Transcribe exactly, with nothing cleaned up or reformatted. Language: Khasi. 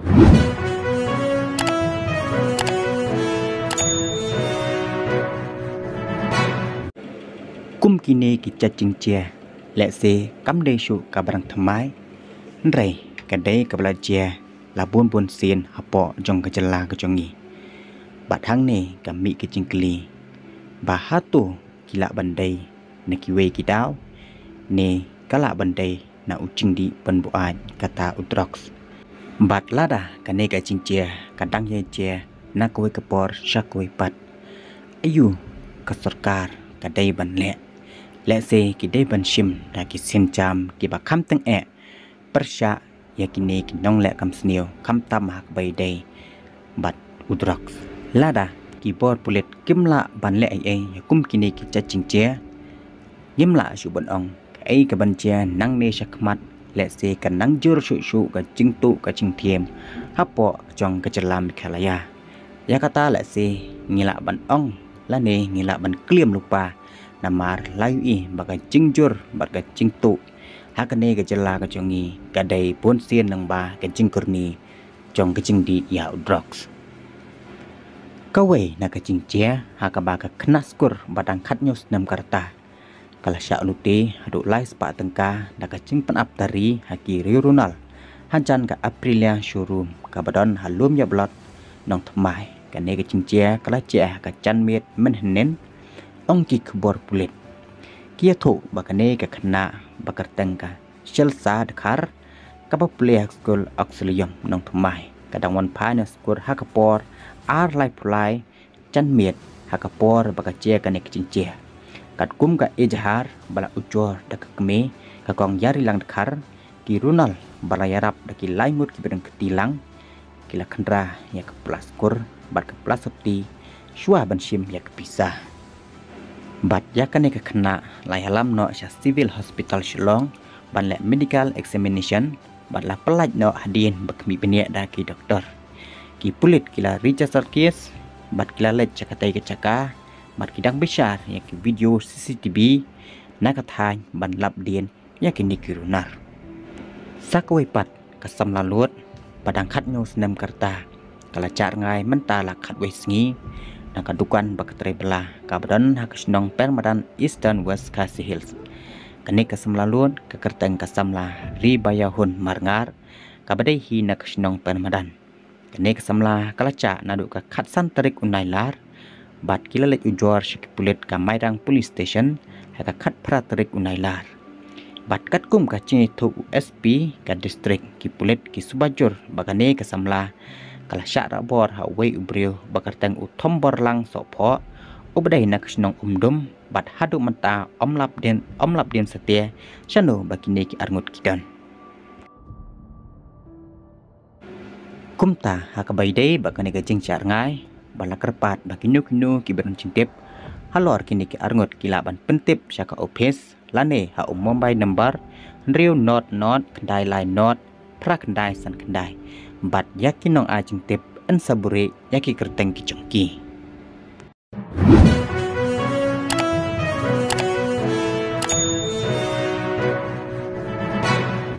Kum kine ki jait jingjia, lehse kam dei shuh kaba dang thymmai, hynrei ka dei kaba la jia la bun bun sien hapoh jong ka jylla ka jong ngi. Bad hangne ka mih ka jingkylli, ba hato ki lah ban dei na kiwei ki daw, ne ka lah ban dei na u jingdih ban buaid kata u drugs. Bad lada kane ka jingjia ka dang ïa jia na kawei ka por sha kawei pat, aïu ka sorkar ka dei ban leh? Lehse ki dei ban shim da ki sienjam kiba kham tyngeh pyrshah ïa kine ki nongleh kam sniew, khamtam ha kaba ïadei bad u drugs. Lada ki bor pulit kim lah ban leh ei ei ïa kum kine ki jait jingjia, ngim lah shuh ban ong kaei kaban jia nangne shakhmat. Lehse kan nang jur shuh shuh ka jingtuh ka jingthiam hapoh jong ka jylla Meghalaya. Ïa kata lehse ngi lah ban ong lane ngi lah ban klim lypa, namar la ïohi ba ka jingjur bad ka jingtuh ha kane ka jylla ka jong ngi ka dei bun sien lyngba ka jingkyrni jong ka jingdih ïa u drugs. Kawei na ka jingjia ha kaba ka khynnah skur ba dang khathynñiew snem ka rta ka la shah lute haduh lai spah tyngka da ka jingpynap tari ha ki riew runar hajan ka Aprilia showroom kaba don ha Lum Ïablot, Nongthymmai. Kane ka jingjia ka la jia ha ka janmiet mynhynnin, ong ki khubor pulit. Ki ïathuh ba kane ka khynnah ba kyrteng ka Shelsa Dkhar, kaba pule ha skul Auxilium Nongthymmai, ka dang wan phai na skul ha ka por ar laiphew lai janmiet ha ka por ba ka jia kane ka jingjia. Katkum ka ejahar ba la ujor da ka kmie, ka kong Ïarilang Dkhar, ki runar ba la ïarap da ki lai ngut kiba dang kti lang, ki la khynra ïa ka plaskur bad ka plasopti shuwa ban shim ïa ka pisa. Bad ïa kane ka khynnah la ïalam noh sha Civil Hospital Shillong ban leh medical examination bad la pyllait noh hadien ba khmih bniah da ki doktor. Ki pulit ki la register case bad ki la leit sha katei ka jaka bad ki dang bishar ïa ki video C C T V na ka thaiñ ban lap dien ïa kine ki runar. Sa kawei pat ka samla lut ba dang khathynñiew snem ka rta ka la jah rngai mynta la khatwei sngi na ka dukan ba ka trei bylla kaba don ha ka shnong Permadan, Eastern West Khasi Hills. Kane ka samla lut ka kyrteng ka samla Ribayahun Marngar, kaba dei hi na ka shnong Permadan. Kane ka samla ka la jah naduh ka khatsan tarik u Nailar bad ki la leit ujor sha ki pulit ka Mairang Police Station ha ka khatphra tarik u Nailar. Bad katkum ka jingïathuh u S P ka district, ki pulit ki suba jur ba kane ka samla ka la shah rah bor ha uwei u briew ba kyrteng u Thomborlang Sohphoh, uba dei na ka shnong Umdum, bad haduh mynta ym lap dien, ym lap dien satia shano ba kine ki arngut ki don. Kumta ha kaba ïadei bad kane ka jingjah rngai, ba la kyrpad ba kino kino kiba don jingtip halor kine ki arngut ki lah ban pyntip sha ka ophis lane ha u mobile number hynriew nod nod khyndai lai nod phra khyndai san khyndai. Bad ïa ki nongai jingtip yn sa buhrieh ïa ki kyrteng ki jong ki.